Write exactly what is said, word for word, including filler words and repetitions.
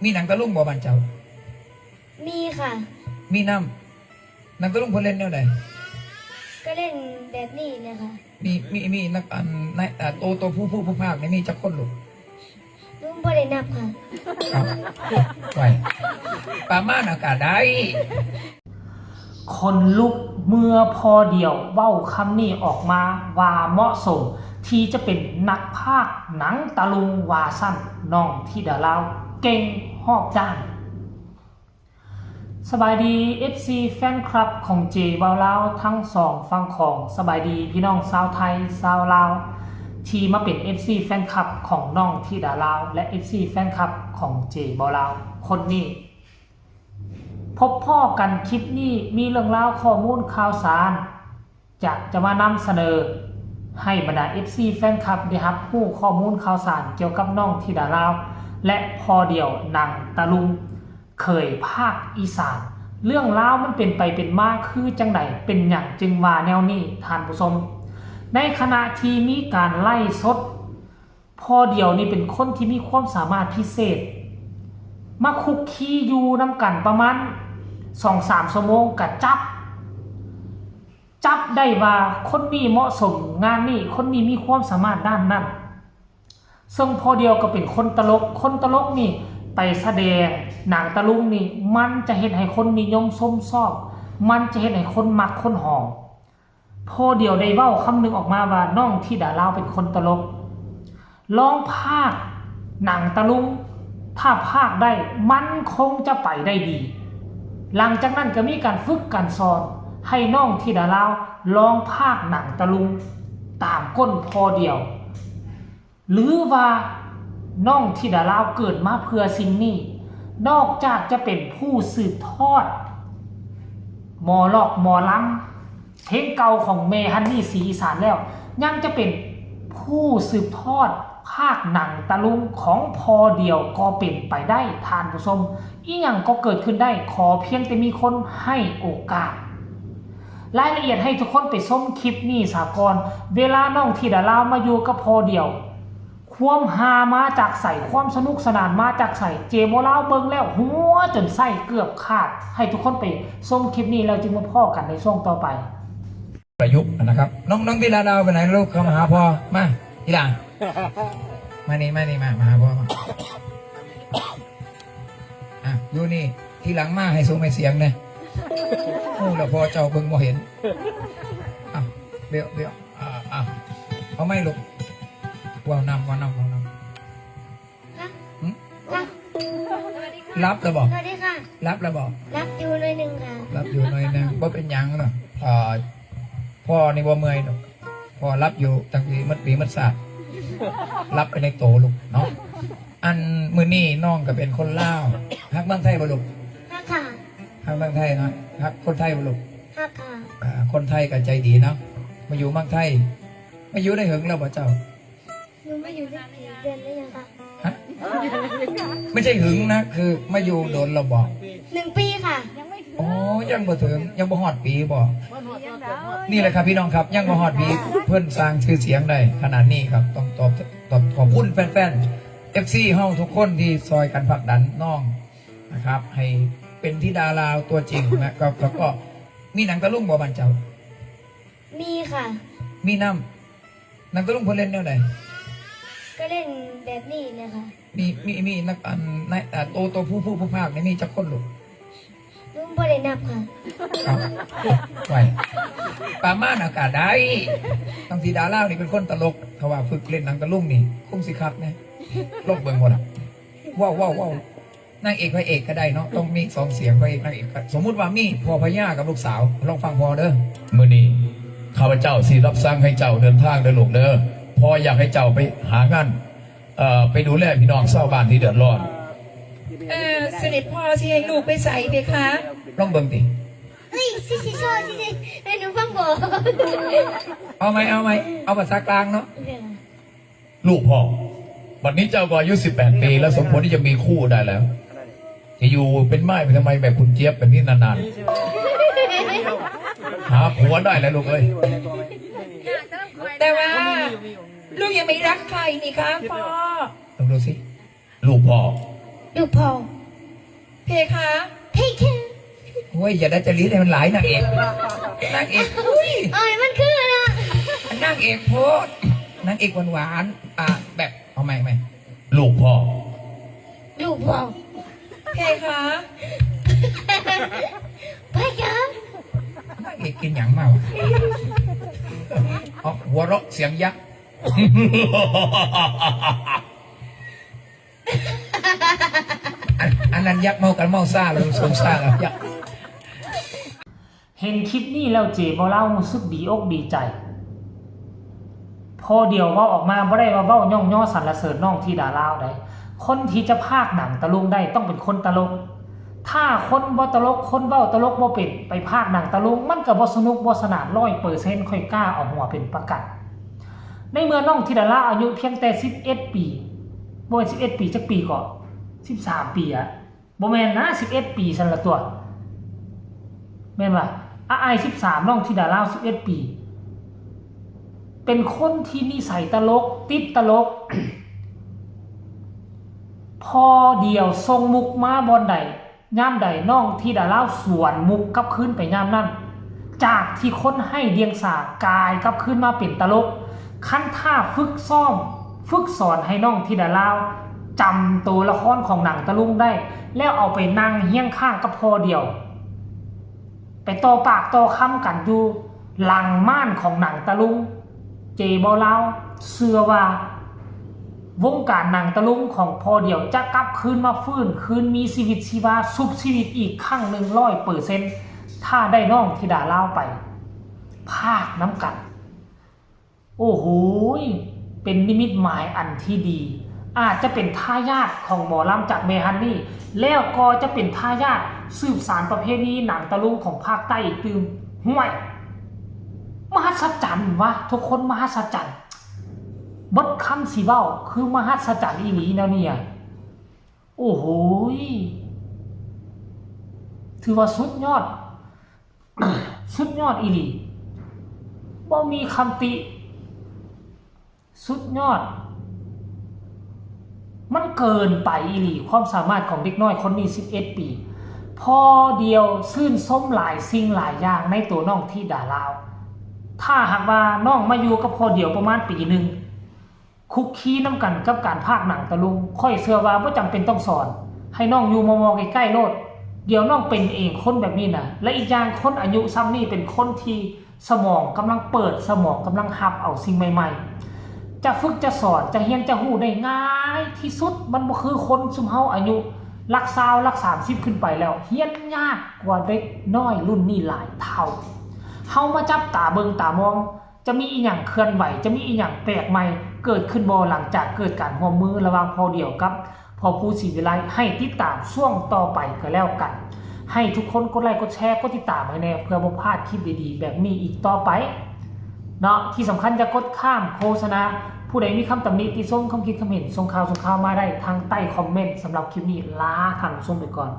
มีหนังตะลุงบ่บ้านเจ้า มีค่ะ มีนำ หนังตะลุงเพิ่นเล่นแนวใด ก็เล่นแบบนี้เลยค่ะ มี มี มีนัก อัน ใน อ่า โต โตผู้ ผู้ ผู้พากย์นี่มีจักคนลูก ลุงบ่ได้นับค่ะ ครับ ไหว ประมาณอากาศได้ ขนลุกเมื่อพ่อเดี่ยวเว้าคำนี้ออกมาว่าเหมาะสมที่จะเป็นนักพากย์หนังตะลุงว่าซั่น น้องธิดาลาวเก่งฮอบด้าน สบายดี เอฟซี แฟนคลับของเจบ่าวลาวทั้งสองฝั่งของ สบายดีพี่น้องชาวไทยชาวลาว ที่มาเป็น เอฟซี แฟนคลับของน้องธิดาลาว และ เอฟซี แฟนคลับของเจบ่าวลาว คนนี้ พบพ้อกันคลิปนี้มีเรื่องราวข้อมูลข่าวสาร จะ จะมานำเสนอ ให้บรรดา เอฟซี แฟนคลับได้รับรู้ข้อมูลข่าวสารเกี่ยวกับน้องธิดาลาว และพ่อเดี่ยวหนังตะลุง เคยพากย์อีสาน เรื่องราวมันเป็นไปเป็นมาคือจั่งใด เป็นหยังจึงว่าแนวนี้ ท่านผู้ชม ในขณะที่มีการไลฟ์สด พ่อเดี่ยวนี่เป็นคนที่มีความสามารถพิเศษ มาคุกคีอยู่นำกันประมาณสองสามชั่วโมงก็จับ จับได้ว่าคนนี้เหมาะสมงานนี้ คนนี้มีความสามารถด้านนั้น ซึ่งพ่อเดี่ยวก็เป็นคนตลก คนตลกนี่ไปแสดงหนังตะลุงนี่ มันจะเฮ็ดให้คนนิยมชมชอบ มันจะเฮ็ดให้คนมักคนหอม พ่อเดี่ยวได้เว้าคำหนึ่งออกมาว่าน้องธิดาลาวเป็นคนตลก ลองพากย์หนังตะลุง ถ้าพากย์ได้มันคงจะไปได้ดี หลังจากนั้นก็มีการฝึกการสอนให้น้องธิดาลาวลองพากย์หนังตะลุงตามก้นพ่อเดี่ยว หรือว่าน้องธิดาลาวเกิดมาเพื่อสิ่งนี้ นอกจากจะเป็นผู้สืบทอด หมอลอกหมอลำเพลงเก่าของแม่ฮันนี่ศรีอีสานแล้ว ยังจะเป็นผู้สืบทอดพากย์หนังตะลุงของพ่อเดี่ยวก็เป็นไปได้ ท่านผู้ชม อีหยังก็เกิดขึ้นได้ ขอเพียงแต่มีคนให้โอกาส รายละเอียดให้ทุกคนไปชมคลิปนี้ซะก่อน เวลาน้องธิดาลาวมาอยู่กับพ่อเดี่ยว ความฮามาจากไส ความสนุกสนานมาจากไส เจบ่าวลาวเบิ่งแล้วหัวจนไส้เกือบขาด ให้ทุกคนไปชมคลิปนี้แล้วจึงมาพ้อกันในช่วงต่อไป ประยุกต์นะครับ น้อง น้องธิดาลาวไปไหนลูก เข้ามาหาพ่อ มา ธิดา มานี่ มานี่ มา มาหาพ่อ มา อ่ะ อยู่นี่ ทีหลังมาให้ส่งให้เสียงนะ ฮู้แล้วพ่อเจ้าเบิ่งบ่เห็น อ่ะ เดี๋ยว เดี๋ยว อ่า อ่ะ เอาไม้ลูก เว้านำ เว้านำ เว้านำ ค่ะ หึ ค่ะ หลับแล้วบ่ สวัสดีค่ะ หลับแล้วบ่ หลับอยู่หน่อยหนึ่งค่ะ หลับอยู่หน่อยหนึ่ง บ่เป็นหยังเนาะ อ่า พ่อนี่บ่เมื่อยดอก พ่อหลับอยู่ตั้งแต่หมดปีหมดชาติ หลับไปในโตลูกเนาะ อันมื้อนี้น้องก็เป็นคนลาว ฮักเมืองไทยบ่ลูก ฮักค่ะ ฮักเมืองไทยเนาะ ฮักคนไทยบ่ลูก ฮักค่ะ อ่า คนไทยก็ใจดีเนาะ มาอยู่เมืองไทย มาอยู่ได้เหิงแล้วบ่เจ้า หนูมาอยู่ได้กี่เดือนแล้วยังคะ ฮะ ไม่ใช่หึงนะ คือมาอยู่โดนแล้วบ่ หนึ่งปีค่ะ อ๋อ ยังบ่ถึง ยังบ่ฮอดปีบ่ นี่แหละครับพี่น้องครับ ยังบ่ฮอดปี เพิ่นสร้างชื่อเสียงได้ขนาดนี้ครับ ต้องตอบ ต้องขอบคุณแฟนๆ เอฟซี เฮาทุกคนที่ซอยกันผลักดันน้องนะครับ ให้เป็นธิดาลาวตัวจริงนะครับ แล้วก็มีหนังตะลุงบ่บ้านเจ้า มีค่ะ มีนำ หนังตะลุงเพิ่นเล่นแนวใด ก็เล่นแบบนี้เลยค่ะ มี มี มีนัก อัน ใน อ่า โต โตผู้ ผู้ ผู้พากย์นี่มีจักคนลูก ลุงบ่ได้นับค่ะ ครับ ไหว ประมาณอากาศได้ บางทีดารานี่เป็นคนตลก ถ้าว่าฝึกเล่นหนังตะลุงนี่ คงสิคักแน่ ลองเบิ่งบ่ล่ะ ว้าว ว้าว ว้าว นางเอกพระเอกก็ได้เนาะ ต้องมีสองเสียง พระเอกนางเอก สมมุติว่ามีพ่อพญากับลูกสาว ลองฟังพ่อเด้อ มื้อนี้ข้าพเจ้าสิรับสั่งให้เจ้าเดินทางเด้อลูกเด้อ พ่ออยากให้เจ้าไปหางาน เอ่อ ไปดูแลพี่น้องชาวบ้านที่เดือดร้อน เอ่อ เสด็จพ่อสิให้ลูกไปไสเพคะ ลองเบิ่งติ เฮ้ย สิ สิ สิ สิ ให้หนูฟังบ่ เอาไหม เอาไหม เอาภาษากลางเนาะ ลูกพ่อ บัดนี้เจ้าก็อายุสิบแปดปีแล้ว สมควรที่จะมีคู่ได้แล้ว จะอยู่เป็นม่ายไปทำไมแบบคุณเจี๊ยบแบบนี้นานๆ หาผัวได้แล้วลูกเอ้ย แต่ว่าลูกยังไม่รักใครนี่คะพ่อ ลองดูสิ ลูกพ่อ ลูกพ่อ เพคะ เพคะ โอ้ย อย่าได้จริตให้มันหลายนางเอกนางเอกอุ้ย เอ้ยมันคืออะไรอะ นางเอกโพสต์นางเอกหวานๆอ่ะแบบเอาใหม่ใหม่ ลูกพ่อ ลูกพ่อ เพคะ ไปครับ นางเอกกินหยังมาวะอ๋อหัวเราะเสียงยักษ์อันอันนั้นยักษ์เมากันเมาซ่าเลยสมซ่ากับยักษ์ เห็นคลิปนี้แล้วเจบ่าวลาวรู้สึกดีอกดีใจ พ่อเดี่ยวเว้าออกมาบ่ได้ว่าเว้าย่องย่อสรรเสริญน้องธิดาลาวใด คนที่จะพากย์หนังตะลุงได้ต้องเป็นคนตลก ถ้าคนบ่ตลก คนเว้าตลกบ่เป็น ไปพากย์หนังตะลุง มันก็บ่สนุกบ่สนานร้อยเปอร์เซ็นต์ ข้อยกล้าเอาหัวเป็นประกัน ในเมื่อน้องธิดาลาวอายุเพียงแต่สิบเอ็ดปี บ่แม่นสิบเอ็ดปี จักปีก็ สิบสาม ปีอะ บ่แม่นนะ สิบเอ็ด ปีซั่นละตัว แม่นบ่ อ้าย สิบสาม น้องธิดาลาว สิบเอ็ด ปี เป็นคนที่นิสัยตลก ติดตลก พ่อเดี่ยวส่งมุกมาบ่อนใด ยามใดน้องธิดาลาวสวนมุกกลับคืนไปยามนั้น จากที่คนไห้เดียงสากลายกลับคืนมาเป็นตลก คันถ้าฝึกซ้อม ฝึกสอนให้น้องธิดาลาวจำตัวละครของหนังตะลุงได้ แล้วเอาไปนั่งเฮียงข้างกับพ่อเดี่ยว ไปต่อปากต่อคำกันอยู่หลังม่านของหนังตะลุง เจบ่าวลาวเชื่อว่า วงการหนังตะลุงของพ่อเดี่ยวจะกลับคืนมาฟื้นคืนมีชีวิตชีวาชุบชีวิตอีกครั้งหนึ่งร้อยเปอร์เซ็นต์ ถ้าได้น้องธิดาลาวไป พากย์นำกัน โอ้โหย เป็นนิมิตหมายอันที่ดี อาจจะเป็นทายาทของหมอลำจากแม่ฮันนี่ แล้วก็จะเป็นทายาทสืบสานประเพณีหนังตะลุงของภาคใต้อีกตื่ม ห้วย มหัศจรรย์วะ ทุกคนมหัศจรรย์ เบิดคำสิเว้า คือมหัศจรรย์อีหลีแนวเนี่ย โอ้โหย ถือว่าสุดยอด สุดยอดอีหลี บ่มีคำติ สุดยอด มันเกินไปอีหลี ความสามารถของเด็กน้อยคนนี้ สิบเอ็ด ปี พ่อเดี่ยวชื่นชมหลายสิ่งหลายอย่างในตัวน้องธิดาลาว ถ้าหากว่าน้องมาอยู่กับพ่อเดี่ยวประมาณปีหนึ่ง คุกคีนำกันกับการพากย์หนังตะลุง ข้อยเชื่อว่าบ่จำเป็นต้องสอน ให้น้องอยู่มอมอใกล้ๆโลด เดี๋ยวน้องเป็นเองคนแบบนี้นะ และอีกอย่างคนอายุส่ำนี้เป็นคนที่สมองกำลังเปิด สมองกำลังรับเอาสิ่งใหม่ๆ จะฝึกจะสอน จะเฮียนจะฮู้ได้ง่ายที่สุด มันบ่คือคนซุมเฮาอายุหลักซาวหลักสามสิบขึ้นไปแล้ว เฮียนยากกว่าเด็กน้อยรุ่นนี้หลายเท่า เฮามาจับตาเบิ่งตามอง จะมีอีหยังเคลื่อนไหว จะมีอีหยังแปลกใหม่เกิดขึ้นบ่ หลังจากเกิดการร่วมมือระหว่างพ่อเดี่ยวกับพ่อภูศรีวิไล ให้ติดตามช่วงต่อไปก็แล้วกัน ให้ทุกคนกดไลค์กดแชร์กดติดตามให้แน่ เพื่อบ่พลาดคลิปดีๆแบบนี้อีกต่อไปเนาะ ที่สำคัญอย่ากดข้ามโฆษณา ผู้ใดมีคำตำหนิติชม คำคิดคำเห็น ส่งข่าวส่งข่าวมาได้ทางใต้คอมเมนต์ สำหรับคลิปนี้ลาท่านผู้ชมไปก่อน